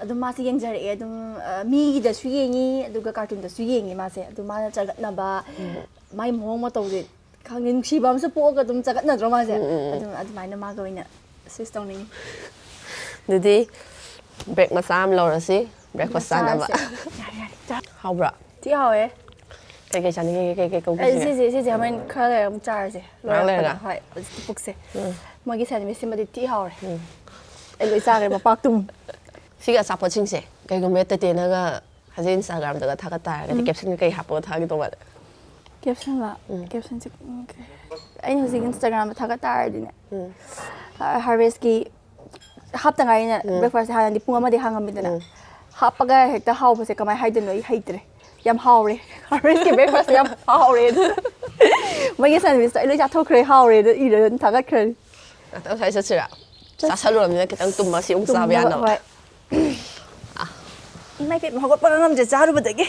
ꯑꯗꯨꯝ ꯃꯥꯁꯦ ꯌꯦꯡꯖꯔꯛꯑꯦ ꯑꯗꯨꯝ꯫ ꯑ, ꯃꯤꯒꯤꯗꯁꯨ ꯌꯦꯡꯉꯤ, ꯑꯗꯨꯒ ꯀꯥꯔꯇꯨꯟꯗꯁꯨ ꯌꯦꯡꯉꯤ ꯃꯥꯁꯦ꯫ ꯑꯗꯨ ꯃꯥꯅ ꯆꯒꯠꯅꯕ, ꯃꯥꯏ ꯃꯑꯣꯡ ꯃꯇꯧꯁꯦ ꯈꯪꯗꯦ, ꯅꯨꯡꯁꯤꯕ ꯑꯃꯁꯨ ꯄꯣꯛꯑꯒ ꯑꯗꯨꯝ ꯆꯒꯠꯅꯗ꯭ꯔꯣ ꯃꯥꯁꯦ? ꯑꯗꯨꯝ ꯑꯗꯨꯃꯥꯏꯅ ꯃꯥꯒ ꯑꯣꯏꯅ ꯁ꯭ꯋꯤꯆ ꯇꯧꯅꯤꯡꯉꯤ꯫ ꯑꯗꯨꯗꯤ ꯕ꯭ꯔꯦꯛ ꯃꯆꯥ ꯑꯃ ꯂꯧꯔꯁꯤ, ꯕ꯭ꯔꯦꯛꯐꯥꯁ ꯆꯥꯅꯕ꯫ ꯆꯥꯔꯁꯦ꯫ ꯌꯥꯔꯦ, ꯌꯥꯔꯦ, ꯆꯥ-, ꯍꯥꯎꯕ꯭ꯔꯥ? ꯊꯤ ꯍꯥꯎꯋꯦ꯫ ꯀꯩꯀꯩ ꯆꯥꯅꯤꯡꯉꯦ? ꯀꯩꯀꯩ ꯑꯩ ꯀꯧꯈꯤꯁꯤꯒꯦ? ꯁꯤꯁꯦ, ꯁꯤꯁꯦ ꯍꯣꯔꯦꯟ ꯈꯔ ꯂꯩꯔ ꯑꯃꯨꯛ ꯆꯥꯔꯁꯦ꯫ ꯉꯥꯏꯍꯥꯛ ꯂꯩꯔꯒ? ꯂꯣꯏꯔꯛꯄꯗ꯫ ꯍꯣꯏ, ꯍꯧꯖꯤꯛꯇꯤ ꯄꯨꯛꯁꯦ꯫ ꯃꯣꯏꯒꯤ ꯁꯦꯟꯋꯤꯁꯁꯤꯃꯗꯤ ꯊꯤ ꯍꯥꯎꯔꯦ꯫ ꯑꯩ ꯂꯣꯏ ꯆꯥꯈ꯭ꯔꯦ, ꯃꯄꯥꯛꯇꯨꯝ꯫ ꯁꯤꯒꯤ ꯑꯆꯥꯄꯣꯠꯁꯤꯡꯁꯦ ꯀꯩꯒꯨꯝꯕ ꯇꯦꯇꯦꯅꯒ ꯍꯧꯖꯤꯛ ꯏꯟꯁꯇꯥꯒ꯭ꯔꯥꯝꯗꯒ ꯊꯥꯒꯠ ꯇꯥꯔꯒꯗꯤ, ꯀꯦꯞꯁꯟꯒ ꯀꯩ ꯍꯥꯞꯄꯒ ꯊꯥꯒꯦ ꯇꯧꯕ? ꯀꯦꯞꯁꯟꯂ? ꯀꯦꯞꯁꯟꯁꯦ, ꯎꯝ, ꯀꯩ-, ꯑꯩꯅ ꯍꯧꯖꯤꯛ ꯏꯟꯁꯇꯥꯒ꯭ꯔꯥꯝꯗ ꯊꯥꯒꯠ ꯇꯥꯔꯗꯤꯅꯦ, ꯍꯥꯔꯚꯦꯁꯀꯤ ꯍꯥꯞꯇ ꯉꯥꯏꯔꯤꯅ ꯕ꯭ꯔꯦꯛꯐꯥꯁꯁꯦ ꯍꯥꯟꯅꯗꯤ ꯄꯨꯡ ꯑꯃꯗꯤ ꯍꯥꯡꯉꯝꯃꯤꯗꯅ꯫ ꯍꯥꯞꯄꯒ ꯍꯦꯛꯇ ꯍꯥꯎꯕꯁꯦ ꯀꯃꯥꯏꯅ ꯍꯥꯏꯗꯣꯏꯅꯣ ꯑꯩ ꯍꯩꯇ꯭ꯔꯦ꯫ ꯌꯥꯝ ꯍꯥꯎꯔꯦ꯫ ꯍꯥꯔꯚꯦꯁꯀꯤ ꯕ꯭ꯔꯦꯛꯐꯥꯁꯁꯦ ꯌꯥꯝ ꯍꯥꯎꯔꯦ꯫ ꯑꯗꯨ ꯃꯣꯏꯒꯤ ꯁꯦꯟꯋꯤꯁꯇꯣ ꯑꯩ ꯂꯣꯏ ꯆꯥꯊꯣꯛꯈ꯭ꯔꯦ, ꯍꯥꯎꯔꯦ, ꯑꯗꯨ ꯏꯔꯒ ꯑꯗꯨꯝ ꯊꯥꯒꯠꯈ꯭ꯔꯅꯤ꯫ ꯉꯥꯛꯇꯪ ꯁ꯭ꯋꯥꯏ ꯆꯠꯁꯤꯔꯥ? ꯆꯠꯁꯤ꯫ ꯆꯥꯁꯜꯂꯨꯔꯕꯅꯤꯅ ꯈꯤꯇꯪ ꯇꯨꯝꯕ ꯁꯤ ꯑꯃꯨꯛ ꯆꯥꯕ ꯇꯨꯝꯅꯕ, ꯌꯥꯅꯕ꯫ ꯍꯣꯏ꯫ ꯏꯃꯥ ꯏꯄꯦꯝꯃ, ꯍꯧꯒꯠꯄꯒ ꯉꯝꯗ꯭ꯔꯦ ꯆꯥꯔꯨꯕꯗꯒꯤ꯫